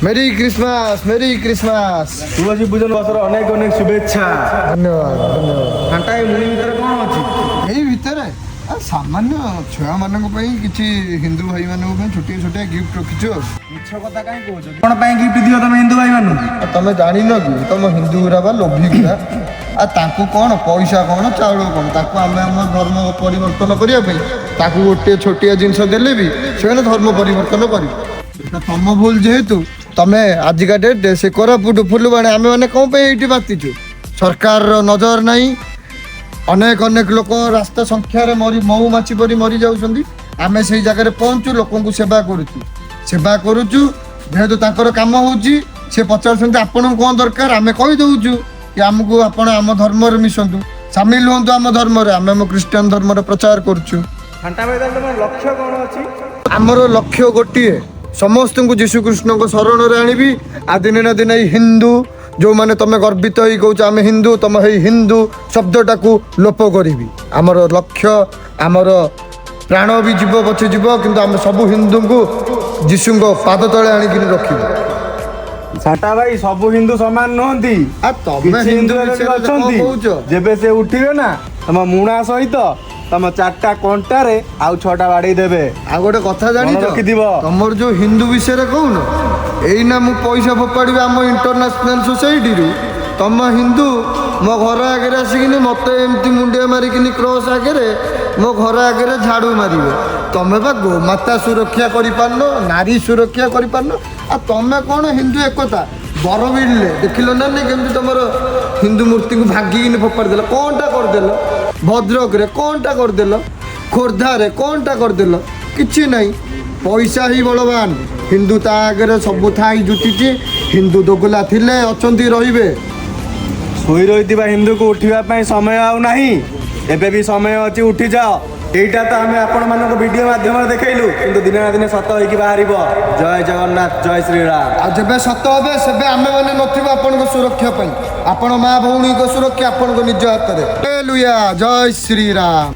Merry Christmas, Merry Christmas. ତୁଳସୀ ପୂଜନ ବର୍ଷର ଅନେକ ଅନେକ ଶୁଭେଚ୍ଛା। ଧନ୍ୟବାଦ, ଧନ୍ୟବାଦ। ଘାଣ୍ଟା, ଏ ମୁଣି ଭିତରେ କ'ଣ ଅଛି? ଏଇ ଭିତରେ ସାମାନ୍ୟ ଛୁଆମାନଙ୍କ ପାଇଁ, କିଛି ହିନ୍ଦୁ ଭାଇମାନଙ୍କ ପାଇଁ ଛୋଟିଆ ଛୋଟିଆ ଗିଫ୍ଟ ରଖିଛୁ ଆଉ। ମିଛ କଥା କାହିଁ କହୁଛ? କ'ଣ ପାଇଁ ଗିଫ୍ଟ ଦିଅ ତମେ ହିନ୍ଦୁ ଭାଇ ମାନଙ୍କୁ? ଆଉ ତମେ ଜାଣିନ କି? ତମ ହିନ୍ଦୁ ଗୁରା ବା ଲୋଭି ଗୁରା। ଆଉ ତାଙ୍କୁ କ'ଣ ପଇସା କ'ଣ, ଚାଉଳ କ'ଣ? ତାକୁ ଆମେ ଆମ ଧର୍ମ ପରିବର୍ତ୍ତନ କରିବା ପାଇଁ ତାକୁ ଗୋଟିଏ ଛୋଟିଆ ଜିନିଷ ଦେଲେ ବି ସେମାନେ ଧର୍ମ ପରିବର୍ତ୍ତନ କରିବେ। ଏଟା ତମ ଭୁଲ। ଯେହେତୁ ତମେ ଆଜିକା ଡେଟ୍ରେ ସେ କୋରାପୁଟ, ଫୁଲବାଣୀ, ଆମେ ମାନେ କ'ଣ ପାଇଁ ଏଇଠି ବାତିଛୁ? ସରକାରର ନଜର ନାହିଁ। ଅନେକ ଅନେକ ଲୋକ ରାସ୍ତା ସଂଖ୍ୟାରେ ମରି ମହୁମାଛି ପରି ମରି ଯାଉଛନ୍ତି। ଆମେ ସେଇ ଜାଗାରେ ପହଞ୍ଚୁ, ଲୋକଙ୍କୁ ସେବା କରୁଛୁ, ସେବା କରୁଛୁ। ଯେହେତୁ ତାଙ୍କର କାମ ହେଉଛି, ସେ ପଚାରୁଛନ୍ତି ଆପଣଙ୍କୁ କ'ଣ ଦରକାର? ଆମେ କହିଦେଉଛୁ କି ଆମକୁ ଆପଣ ଆମ ଧର୍ମରେ ମିଶନ୍ତୁ, ସାମିଲ ହୁଅନ୍ତୁ ଆମ ଧର୍ମରେ। ଆମେ ଆମ ଖ୍ରୀଷ୍ଟିଆନ ଧର୍ମର ପ୍ରଚାର କରୁଛୁ। ଘାଣ୍ଟା ଭାଇ, ତାହେଲେ ତମର ଲକ୍ଷ୍ୟ କ'ଣ ଅଛି? ଆମର ଲକ୍ଷ୍ୟ ଗୋଟିଏ, ସମସ୍ତଙ୍କୁ ଯୀଶୁକୃଷ୍ଣଙ୍କ ଶରଣରେ ଆଣିବି। ଆଉ ଦିନେ ନା ଦିନେ ଏଇ ହିନ୍ଦୁ, ଯେଉଁମାନେ ତମେ ଗର୍ବିତ ହେଇ କହୁଛ ଆମେ ହିନ୍ଦୁ, ତମ ହେଇ ହିନ୍ଦୁ ଶବ୍ଦଟାକୁ ଲୋପ କରିବି। ଆମର ଲକ୍ଷ୍ୟ, ଆମର ପ୍ରାଣ ବି ଯିବ ପଛେ ଯିବ, କିନ୍ତୁ ଆମେ ସବୁ ହିନ୍ଦୁଙ୍କୁ ଯୀଶୁଙ୍କ ପାଦ ତଳେ ଆଣିକିରି ରଖିବୁ। ଘାଣ୍ଟା ଭାଇ, ସବୁ ହିନ୍ଦୁ ସମାନ ନୁହନ୍ତି। ଆଉ ତମେ କିଛି ହିନ୍ଦୁ ହିନ୍ଦୁ ଏବେ ବି ବିଷୟରେ କଣ ଅଛନ୍ତି। କହୁଛ? ଯେବେ ସେ ଉଠିବେ ନା, ତମ ମୁଣା ସହିତ ତମ ଚାରିଟା କଣ୍ଟାରେ ଆଉ ଛଅଟା ବାଡେଇ ଦେବେ। ଆଉ ଗୋଟେ କଥା ଜାଣିଛ? ମନେ ରଖିଥିବ। ତମର ଯୋଉ ହିନ୍ଦୁ ବିଷୟରେ କହୁନ, ଏଇନା ମୁଁ ପଇସା ଫୋପାଡ଼ିବି ଆମ ଇଣ୍ଟରନ୍ୟାସନାଲ ସୋସାଇଟିରୁ, ତମ ହିନ୍ଦୁ ମୋ ଘର ଆଗରେ ଆସିକିନି ମତେ ଏମିତି ମୁଣ୍ଡିଆ ମାରିକିନି କ୍ରସ୍ ଆଗରେ, ମୋ ଘର ଆଗରେ ଝାଡ଼ୁ ମାରିବେ। ତମେ ବା ଗୋମାତା ସୁରକ୍ଷା କରିପାରୁନ, ନାରୀ ସୁରକ୍ଷା କରିପାରୁନ, ଆଉ ତମେ କ'ଣ ହିନ୍ଦୁ ଏକତା? ବରବିଲରେ ଦେଖିଲ ନା ନାଇଁ, କେମିତି ତମର ହିନ୍ଦୁ ମୂର୍ତ୍ତିକୁ ଭାଙ୍ଗିକିନି ଫୋପାଡ଼ି ଦେଲ? କ'ଣଟା କରିଦେଲ? ଭଦ୍ରକରେ କ'ଣଟା କରିଦେଲ? ଖୋର୍ଦ୍ଧାରେ କ'ଣଟା କରିଦେଲ? କିଛି ନାହିଁ। ପଇସା ହିଁ ବଳବାନ। ହିନ୍ଦୁ ତା ଆଗରେ ସବୁ ଥାଇ ଜୁଟିଛି। ହିନ୍ଦୁ ଦୋଗଲା ଥିଲେ, ଅଛନ୍ତି, ରହିବେ। ଶୋଇ ରହିଥିବା ହିନ୍ଦୁକୁ ଉଠିବା ପାଇଁ ସମୟ ଆଉ ନାହିଁ। ଏବେ ବି ସମୟ ଅଛି, ଉଠିଯାଅ। ଏଇଟା ତ ଆମେ ଆପଣମାନଙ୍କ ଭିଡ଼ିଓ ମାଧ୍ୟମରେ ଦେଖେଇଲୁ, କିନ୍ତୁ ଦିନେ ନା ଦିନେ ସତ ହେଇକି ବାହାରିବ। ଜୟ ଜଗନ୍ନାଥ, ଜୟ ଶ୍ରୀରାମ। ଆଉ ଯେବେ ସତ হবে, ସେବେ ଆମେ ମାନେ ନଥିବୁ ଆପଣଙ୍କ ସୁରକ୍ଷା ପାଇଁ। ଆପଣ ମା ଭଉଣୀଙ୍କ ସୁରକ୍ଷା ଆପଣଙ୍କ ନିଜ ହାତରେ। ହାଲେଲୁୟା, ଜୟ ଶ୍ରୀରାମ।